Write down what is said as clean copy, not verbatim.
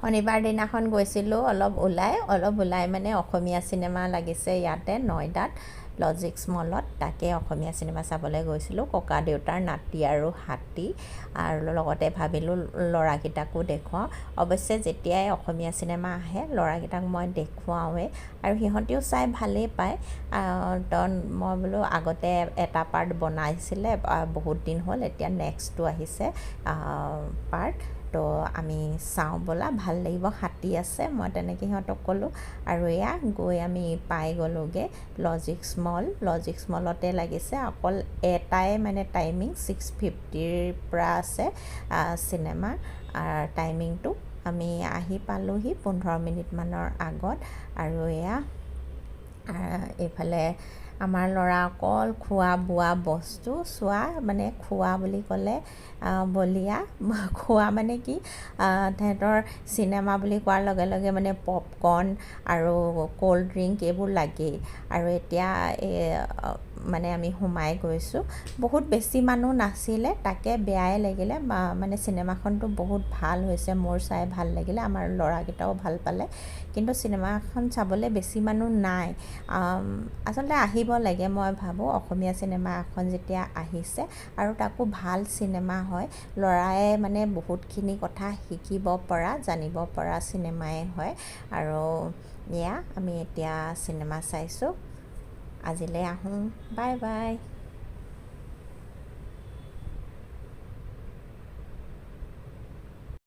শনিবাৰ দিনাখন গৈছিলোঁ অলপ ওলাই, অলপ ওলাই মানে অসমীয়া চিনেমা লাগিছে ইয়াতে নয়দাত লজিক্স মলত, তাকে অসমীয়া চিনেমা চাবলৈ গৈছিলোঁ, ককা দেউতাৰ নাতি আৰু হাতী। আৰু লগতে ভাবিলোঁ ল'ৰাকেইটাকো দেখুৱাওঁ। অৱশ্যে যেতিয়াই অসমীয়া চিনেমা আহে, ল'ৰাকেইটাক মই দেখুৱাওঁৱেই আৰু সিহঁতিও চাই ভালেই পায়। মই বোলো আগতে এটা পাৰ্ট বনাইছিলে, বহুত দিন হ'ল, এতিয়া নেক্সটটো আহিছে পাৰ্ট, তো আমি চাওঁ ব'লা, ভাল লাগিব, হাতী আছে, মই তেনেকৈ সিহঁতক ক'লোঁ। আৰু এয়া গৈ আমি পাই গ'লোগৈ লজিক্স মল। লজিক্স মলতে লাগিছে, অকল এটাই মানে টাইমিং 6:50ৰ পৰা আছে চিনেমা টাইমিংটো। আমি আহি পালোহি 15 মিনিটমানৰ আগত। আৰু এয়া এইফালে আমাৰ ল'ৰা অকল খোৱা বোৱা বস্তু চোৱা, মানে খোৱা বুলি ক'লে বলিয়া খোৱা, মানে কি, তেহেঁতৰ চিনেমা বুলি কোৱাৰ লগে লগে মানে পপকৰ্ণ আৰু ক'ল্ড ড্ৰিংক এইবোৰ লাগেই। আৰু এতিয়া এই মানে আমি সোমাই গৈছোঁ, বহুত বেছি মানুহ নাছিলে, তাকে বেয়াই লাগিলে। মানে চিনেমাখনটো বহুত ভাল হৈছে, মোৰ চাই ভাল লাগিলে, আমাৰ ল'ৰাকেইটাও ভাল পালে, কিন্তু চিনেমাখন চাবলৈ বেছি মানুহ নাই। আচলতে আহিব লাগে, মই ভাবোঁ, অসমীয়া চিনেমা এখন যেতিয়া আহিছে আৰু তাকো ভাল চিনেমা হয়, ল'ৰাই মানে বহুতখিনি কথা শিকিব পৰা, জানিব পৰা চিনেমাই হয়। আৰু এয়া আমি এতিয়া চিনেমা চাইছোঁ। আজিলৈ আহোঁ, বাই বাই।